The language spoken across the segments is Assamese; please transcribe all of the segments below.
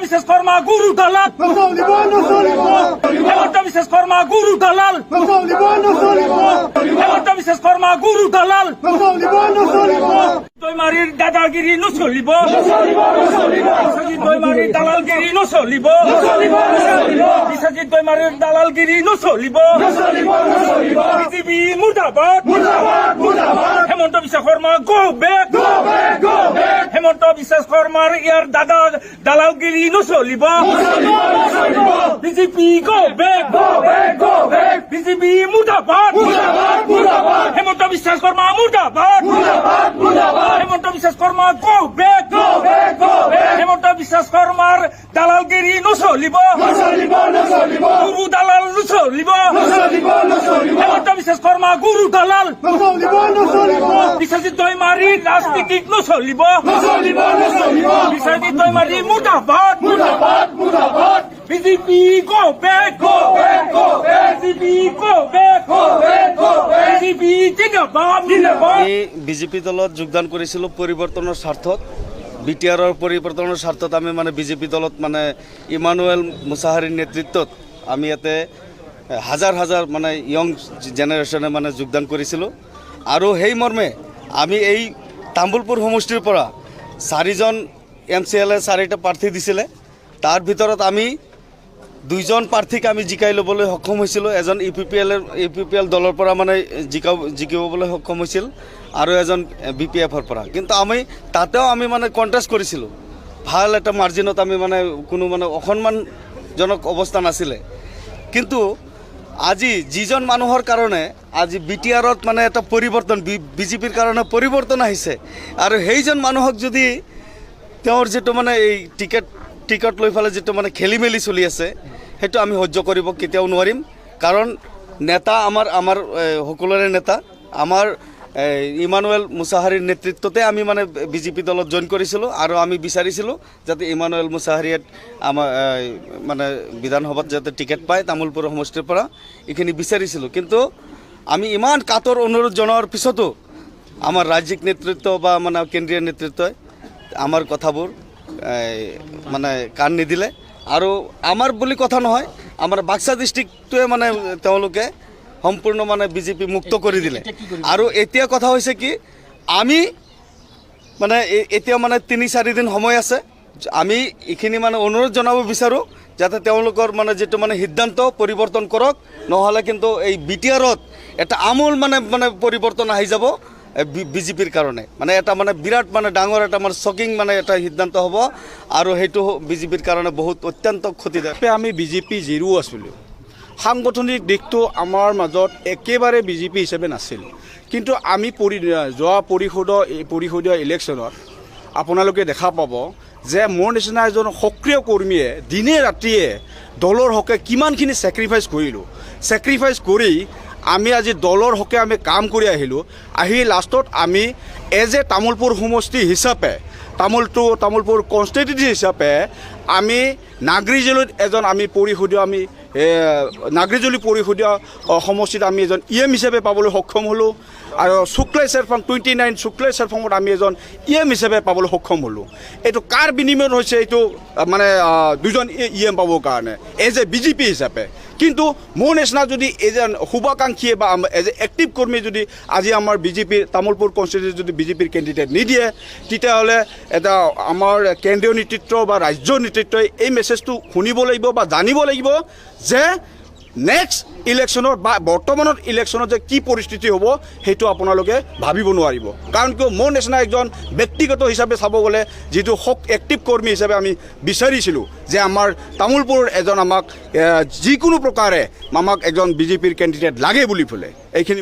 বিশ্ব শৰ্মা গুৰু দালাল। নচলিব, নচলিব। হেমন্ত বিশ্ব শৰ্মা গুৰু দালাল। নচলিব, নচলিব। হেমন্ত বিশ্ব শৰ্মা গুৰু দালাল। নচলিব, নচলিব। দৈমাৰীৰ দাদাগিৰি নচলিব। বিশ্বজিৎ দৈমাৰীৰ দালালগিৰি নচলিব। বিশ্বজিৎ দৈমাৰীৰ দালালগিৰি নচলিব। বিজেপি মুৰ্দাবাদ। হেমন্ত বিশ্ব শৰ্মা গ' বেক। হেমন্ত বিশ্ব শৰ্মাৰ ইয়াৰ দাদা দালালগিৰি নচলিব। বিজেপি গ' বেক। বিজেপি মুৰ্দাবাদ। হেমন্ত বিশ্ব শৰ্মা মুৰ্দাবাদ। হেমন্ত বিশ্ব শৰ্মা গ' বেক। হেমন্ত বিশ্ব শৰ্মাৰ দালালগিৰি নচলিব। গুৰু দালাল নচলিব। হেমন্ত বিশ্ব শৰ্মা গুৰু দালাল। নচলিব, নচলিব। বিশ্বজিৎ দৈমাৰীৰ ৰাজনীতিক নচলিব। বিশ্বজিৎ দৈমাৰী মুৰ্দাবাদ। বিজেপি গ' বেক। বিজেপি গ' বেক। বিজেপি জিন্দাবাদ, জিন্দাবাদ। আমি বিজেপি দলত যোগদান কৰিছিলোঁ পৰিৱৰ্তনৰ স্বাৰ্থত। বিটিআৰৰ পৰিৱৰ্তনৰ স্বাৰ্থত আমি মানে বিজেপি দলত মানে ইমানুৱেল মুছাহাৰীৰ নেতৃত্বত আমি ইয়াতে হাজাৰ হাজাৰ মানে য়ং জেনেৰেশ্যনে মানে যোগদান কৰিছিলোঁ। আৰু সেই মৰ্মে আমি এই তামোলপুৰ সমষ্টিৰ পৰা চাৰিজন এমচিএলএ, চাৰিটা প্ৰাৰ্থী দিছিলে। তাৰ ভিতৰত আমি দুইজন প্ৰাৰ্থীক আমি জিকাই ল'বলৈ সক্ষম হৈছিলোঁ। এজন ইউপিপিএলৰ ইউপিপিএল দলৰ পৰা মানে জিকিবলৈ সক্ষম হৈছিল আৰু এজন বিপিএফৰ পৰা। কিন্তু আমি তাতেও আমি মানে কণ্টেষ্ট কৰিছিলোঁ। ভাল এটা মাৰ্জিনত আমি মানে কোনো মানে অসন্মানজনক অৱস্থা নাছিলে। কিন্তু আজি যিজন মানুহৰ কাৰণে আজি বিটিআৰত মানে এটা পৰিৱৰ্তন, বিজেপিৰ কাৰণে পৰিৱৰ্তন আহিছে আৰু সেইজন মানুহক যদি তেওঁৰ যিটো মানে এই টিকট লৈ পেলাই যিটো মানে খেলি মেলি চলি আছে, সেইটো আমি সহ্য কৰিব কেতিয়াও নোৱাৰিম। কাৰণ নেতা আমাৰ আমাৰ সকলোৰে নেতা আমাৰ ইমানুৱেল মুছাহাৰীৰ নেতৃত্বতে আমি মানে বিজেপি দলত জইন কৰিছিলোঁ আৰু আমি বিচাৰিছিলোঁ যাতে ইমানুৱেল মুছাহাৰীয়ে আমাৰ মানে বিধানসভাত যাতে টিকেট পায় তামোলপুৰ সমষ্টিৰ পৰা, এইখিনি বিচাৰিছিলোঁ। কিন্তু আমি ইমান কাতৰ অনুৰোধ জনোৱাৰ পিছতো আমাৰ ৰাজ্যিক নেতৃত্ব বা মানে কেন্দ্ৰীয় নেতৃত্বই আমাৰ কথাবোৰ এই, মানে কাণ নিদিলে। আৰু আমাৰ বুলি কথা নহয়, আমাৰ বাক্সা ডিষ্ট্ৰিক্টটোৱে মানে তেওঁলোকে সম্পূৰ্ণ মানে বিজেপি মুক্ত কৰি দিলে। আৰু এতিয়া কথা হৈছে কি, আমি মানে এতিয়া মানে 3-4 দিন সময় আছে। আমি এইখিনি মানে অনুৰোধ জনাব বিচাৰোঁ যাতে তেওঁলোকৰ মানে যিটো মানে সিদ্ধান্ত পৰিৱৰ্তন কৰক। নহ'লে কিন্তু এই বিটিআৰত এটা আমূল মানে মানে পৰিৱৰ্তন আহি যাব বিজেপিৰ কাৰণে। মানে এটা মানে বিৰাট মানে ডাঙৰ এটা মানে শ্বকিং মানে এটা সিদ্ধান্ত হ'ব আৰু সেইটো বিজেপিৰ কাৰণে বহুত অত্যন্ত ক্ষতিদায়ক। আমি বিজেপি জিৰ' আছিলোঁ। সাংগঠনিক দিশটো আমাৰ মাজত একেবাৰে বিজেপি হিচাপে নাছিল। কিন্তু আমি যোৱা পৰিষদীয় ইলেকশ্যনত আপোনালোকে দেখা পাব যে মোৰ নিচিনা এজন সক্ৰিয় কৰ্মীয়ে দিনে ৰাতিয়ে দলৰ হকে কিমানখিনি ছেক্ৰিফাইচ কৰিলোঁ। ছেক্ৰিফাইচ কৰি আমি আজি দলৰ হকে আমি কাম কৰি আহিলোঁ। আহি লাষ্টত আমি এজ এ তামোলপুৰ সমষ্টি হিচাপে, তামোলপুৰ কনষ্টিটুৱেঞ্চি হিচাপে আমি নাগ্ৰীজুলিত এজন আমি পৰিষদীয় আমি নাগ্ৰীজুলি পৰিষদীয় সমষ্টিত আমি এজন ইএম হিচাপে পাবলৈ সক্ষম হ'লোঁ আৰু শুক্লাই চেৰফাং, 29 শুক্লাই চেৰফাঙত আমি এজন ইএম হিচাপে পাবলৈ সক্ষম হ'লোঁ। এইটো কাৰ বিনিময়ত হৈছে? এইটো মানে দুজন ইএম পাবৰ কাৰণে এজ এ বিজেপি হিচাপে। কিন্তু মোৰ নিচিনা যদি এজন শুভাকাংক্ষীয়ে বা এজ এ এক্টিভ কৰ্মী যদি আজি আমাৰ বিজেপিৰ তামোলপুৰ কনষ্টিটুৱেঞ্চি যদি বিজেপিৰ কেণ্ডিডেট নিদিয়ে, তেতিয়াহ'লে এটা আমাৰ কেন্দ্ৰীয় নেতৃত্ব বা ৰাজ্যৰ নেতৃত্বই এই মেছেজটো শুনিব লাগিব বা জানিব লাগিব যে নেক্সট ইলেকশ্যনত বা বৰ্তমানত ইলেকশ্যনত যে কি পৰিস্থিতি হ'ব, সেইটো আপোনালোকে ভাবিব নোৱাৰিব। কাৰণ কিয়, মোৰ নিচিনা এজন ব্যক্তিগত হিচাপে চাব গ'লে যিটো এক্টিভ কৰ্মী হিচাপে আমি বিচাৰিছিলোঁ যে আমাৰ তামোলপুৰৰ এজন আমাক যিকোনো প্ৰকাৰে আমাক এজন বিজেপিৰ কেণ্ডিডেট লাগে বুলি পেলাই এইখিনি।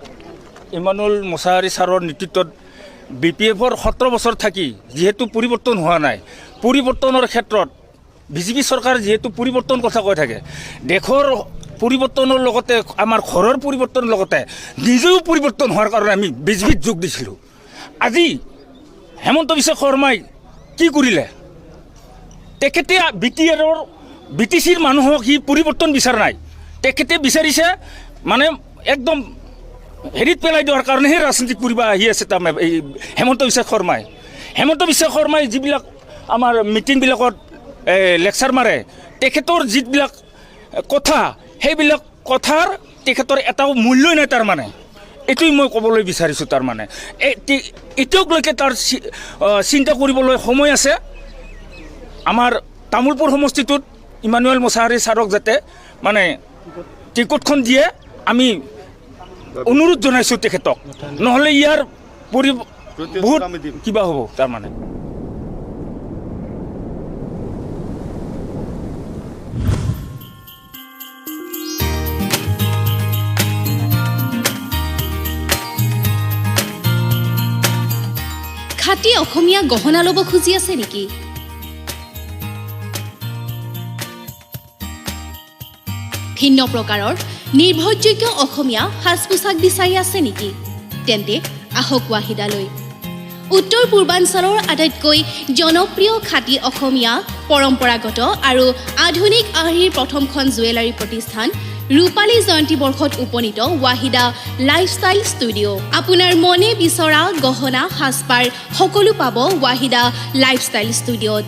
ইমানুৱেল মোছাহাৰী ছাৰৰ নেতৃত্বত বিপিএফৰ 17 বছৰ থাকি যিহেতু পৰিৱৰ্তন হোৱা নাই, পৰিৱৰ্তনৰ ক্ষেত্ৰত বিজেপি চৰকাৰ যিহেতু পৰিৱৰ্তন কথা কৈ থাকে, দেশৰ পৰিৱৰ্তনৰ লগতে আমাৰ ঘৰৰ পৰিৱৰ্তনৰ লগতে নিজেও পৰিৱৰ্তন হোৱাৰ কাৰণে আমি বিজেপিত যোগ দিছিলোঁ। আজি হেমন্ত বিশ্ব শৰ্মাই কি কৰিলে? তেখেতে বিটিআৰৰ, বিটিচিৰ মানুহক সি পৰিৱৰ্তন বিচৰা নাই। তেখেতে বিচাৰিছে মানে একদম হেৰিত পেলাই দিয়াৰ কাৰণেহে ৰাজনীতি কৰিব আহি আছে। তাৰমানে এই হেমন্ত বিশ্ব শৰ্মাই যিবিলাক আমাৰ মিটিংবিলাকত লেকচাৰ মাৰে, তেখেতৰ যিবিলাক কথা, সেইবিলাক কথাৰ তেখেতৰ এটাও মূল্যই নাই। তাৰমানে এইটোৱেই মই ক'বলৈ বিচাৰিছোঁ। তাৰমানে এতিয়ালৈকে তাৰ চিন্তা কৰিবলৈ সময় আছে। আমাৰ তামোলপুৰ সমষ্টিটোত ইমানুৱেল মোছাহাৰী ছাৰক যাতে মানে টিকটখন দিয়ে, আমি অনুৰোধ জনাইছোঁ তেখেতক। নহ'লে ইয়াৰ বহুত আমি দিম। কিবা হ'ব তাৰমানে। খাটি অসমীয়া গহনা ল'ব খুজি আছে নেকি? ভিন্ন প্ৰকাৰৰ নিৰ্ভৰযোগ্য অসমীয়া সাজ পোছাক বিচাৰি আছে নেকি? তেন্তে আহক ৱাহিদালৈ। উত্তৰ পূৰ্বাঞ্চলৰ আটাইতকৈ জনপ্ৰিয় খাটি অসমীয়া পৰম্পৰাগত আৰু আধুনিক আৰ্হিৰ প্ৰথমখন জুৱেলাৰী প্ৰতিষ্ঠান, ৰূপালী জয়ন্তী বৰ্ষত উপনীত ৱাহিদা লাইফষ্টাইল ষ্টুডিঅ'। আপোনাৰ মনে বিচৰা গহনা, সাজপাৰ সকলো পাব ৱাহিদা লাইফষ্টাইল ষ্টুডিঅ'ত।